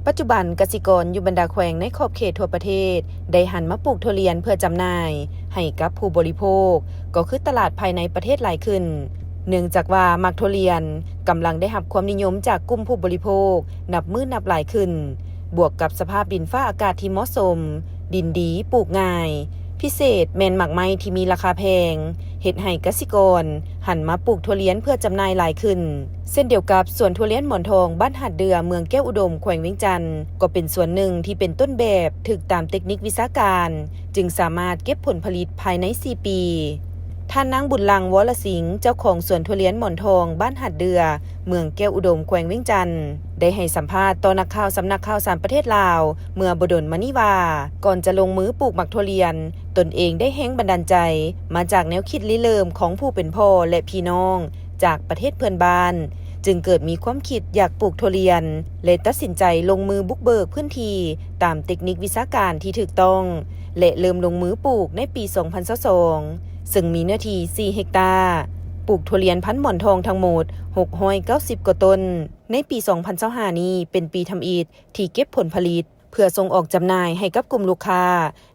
ປັດຈຸບັນກະສິກອນຢູ່ບັນດາແຂວງໃນຂອບເຂດທົ່ວປະເທດ ໄດ້ຫັນມາປູກຖົ່ວລຽນເພື່ອຈຳໜ່າຍໃຫ້ກັບຜູ້ບໍລິໂພກ ກໍຄືຕະຫຼາດພາຍໃນປະເທດຫຼາຍຂຶ້ນ, ເນື່ອງຈາກວ່າໝາກຖົ່ວລຽນກຳລັງໄດ້ຮັບຄວາມນິຍົມຈາກກຸ່ມຜູ້ບໍລິໂພກນັບມື້ນັບຫຼາຍຂຶ້ນ, ບວກກັບສະພາບດິນຟ້າອາກາດທີ່ເໝາະສົມ, ດິນດີ, ປູກງ່າຍ, ພິເສດແມ່ນໝາກໄມ້ທີ່ມີລາຄາແພງ, ເຮັດໃຫ້ກະສິກອນຫັນມາປູກຖົ່ວລຽນເພື່ອຈຳໜ່າຍຫຼາຍຂຶ້ນ. ເຊັ່ນດຽວກັບສວນຖົ່ວລຽນໝອນທອງ ບ້ານຫາດເດື່ອ ເມືອງແກ້ວອຸດົມ ແຂວງວຽງຈັນ ກໍເປັນສວນໜຶ່ງທີ່ເປັນຕົ້ນແບບຖືກຕາມເຕັກນິກວິຊາການ, ຈຶ່ງສາມາດເກັບຜົນຜະລິດພາຍໃນສີ່ປີ. ທ່ານນາງ ບຸນຫຼັງ ວໍລະສິງ ເຈົ້າຂອງສວນຖົ່ວລຽນໝອນທອງ ບ້ານຫາດເດື່ອ ເມືອງແກ້ວອຸດົມ ແຂວງວຽງຈັນ ໄດ້ໃຫ້ສຳພາດຕໍ່ນັກຂ່າວສຳນັກຂ່າວສານປະເທດລາວ ເມື່ອບໍ່ດົນມານີ້ວ່າ ກ່ອນຈະລົງມືປູກໝາກຖົ່ວລຽນ, ຕົນເອງໄດ້ແຮງບັນດານໃຈມາຈາກແນວຄິດລິເລີ່ມຂອງຜູ້ເປັນພໍ່ ແລະ ພີ່ນ້ອງຈາກປະເທດເພື່ອນບ້ານ, ຈຶ່ງເກີດມີຄວາມຄິດຢາກປູກຖົ່ວລຽນ ແລະ ຕັດສິນໃຈລົງມືບຸກເບີກພື້ນທີ່ຕາມເຕັກນິກວິຊາການທີ່ຖືກຕ້ອງ ແລະ ເລີ່ມລົງມືປູກໃນປີສອງພັນຊາວສອງ ເຊິ່ງມີເນື້ອທີ່ສີ່ເຮັກຕາ, ປູກຖົ່ວລຽນພັນໝອນທອງທັງໝົດຫົກຮ້ອຍເກົ້າສິບກວ່າຕົ້ນ. ໃນປີສອງພັນຊາວຫ້ານີ້ເປັນປີທຳອິດທີ່ເກັບຜົນຜະລິດເພື່ອສົ່ງອອກຈຳໜ່າຍໃຫ້ກັບກຸ່ມລູກຄ້າ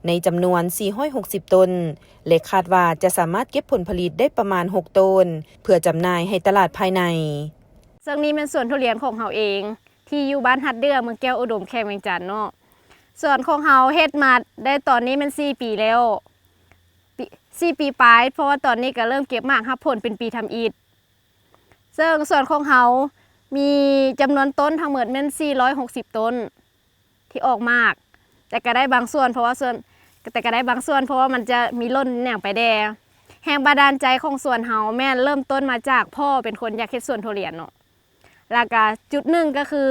ໃນຈຳນວນສີ່ຮ້ອຍຫົກສິບຕົ້ນ ແລະ ຄາດວ່າຈະສາມາດເກັບຜົນຜະລິດໄດ້ປະມານຫົກໂຕນ ເພື່ອຈຳໜ່າຍໃຫ້ຕະຫຼາດພາຍໃນ. ເຊິ່ງນີ້ແມ່ນສວນທຸລຽນຂອງເຮົາເອງ ທີ່ຢູ່ບ້ານຫາດເດື່ອ ເມືອງແກ້ວອຸດົມ ແຂວງວຽງຈັນເນາະ. ສວນຂອງເຮົາເຮັດມາໄດ້ຕອນນີ້ແມ່ນສີ່ປີແລ້ວ ປີ ສີ່ປີປາຍ, ເພາະວ່າຕອນນີ້ກໍເລີ່ມເກັບໝາກຮັບຜົນເປັນປີທຳອິດ. ເຊິ່ງສວນຂອງເຮົາມີຈຳນວນຕົ້ນທັງໝົດແມ່ນສີ່ຮ້ອຍຫົກສິບຕົ້ນທີ່ອອກໝາກ, ແຕ່ກໍໄດ້ບາງສ່ວນ ເພາະວ່າສ່ວນ ແຕ່ກໍໄດ້ບາງສ່ວນ ເພາະວ່າມັນຈະມີຫຼົ່ນຫຍັງໄປແດ່. ແຮງບັນດານໃຈຂອງສວນເຮົາແມ່ນເລີ່ມຕົ້ນມາຈາກພໍ່ເປັນຄົນຢາກເຮັດສວນທຸລຽນເນາະ. ແລ້ວກະຈຸດໜຶ່ງກໍຄື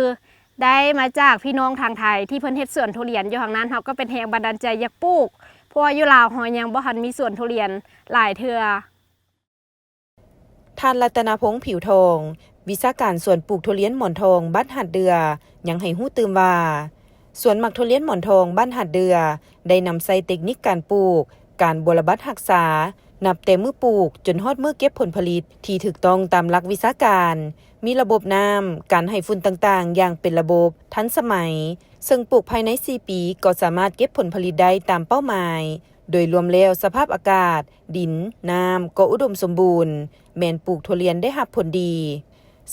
ໄດ້ມາຈາກພີ່ນ້ອງທາງໄທທີ່ເພິ່ນເຮັດສວນທຸລຽນຢູ່ທາງນັ້ນ, ເຮົາກໍເປັນແຮງບັນດານໃຈຢາກປູກ, ເພາະວ່າຢູ່ລາວເຮົາຍັງບໍ່ທັນມີສວນທຸລຽນຫຼາຍເທື່ອ. ທ່ານ ລັດຕະນະພົງ ຜິວທອງ ວິຊາການສວນປູກຖົ່ວລຽນໝອນທອງ ບ້ານຫາດເດື່ອ ຍັງໃຫ້ຮູ້ຕື່ມວ່າ ສວນໝາກຖົ່ວລຽນໝອນທອງ ບ້ານຫາດເດື່ອ ໄດ້ນຳໃຊ້ເຕັກນິກການປູກ, ການບົວລະບັດຮັກສາ ນັບແຕ່ມື້ປູກຈົນຮອດມື້ເກັບຜົນຜະລິດທີ່ຖືກຕ້ອງຕາມຫຼັກວິຊາການ, ມີລະບົບນ້ຳ, ການໄຫຝຸ່ນຕ່າງໆຢ່າງເປັນລະບົບ, ທັນສະໄໝ, ເຊິ່ງປູກພາຍໃນສີ່ປີກໍສາມາດເກັບຜົນຜະລິດໄດ້ຕາມເປົ້າໝາຍ. ໂດຍລວມແລ້ວສະພາບອາກາດ, ດິນ, ນ້ຳກໍອຸດົມສົມບູນ, ແມ່ນປູກຖົ່ວລຽນໄດ້ຮັບຜົນດີ.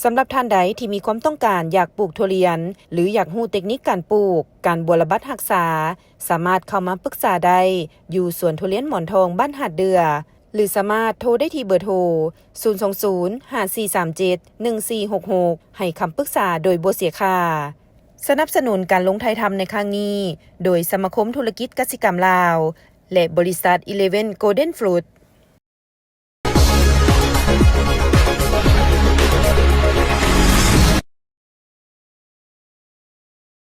ສຳລັບທ່ານໃດທີ່ມີຄວາມຕ້ອງການຢາກປູກຖົ່ວລຽນ ຫຼື ຢາກຮູ້ເຕັກນິກການປູກ, ການບົວລະບັດຮັກສາ, ສາມາດເຂົ້າມາປຶກສາໄດ້ຢູ່ສວນທຸລຽນໝອນທອງ ບ້ານຫາດເດື່ອ ຫຼື ສາມາດໂທໄດ້ທີ່ເບີໂທ ສູນສອງສູນ ຫ້າສີ່ສາມເຈັດ ໜຶ່ງສີ່ຫົກຫົກ ໃຫ້ຄຳປຶກສາໂດຍບໍ່ເສຍຄ່າ. ສະໜັບສະໜູນການລົງຖ່າຍທຳໃນຄັ້ງນີ້ໂດຍສະມາຄົມທຸລະກິດກະສິກຳລາວ ແລະ ບໍລິສັດ Eleven Golden Fruit.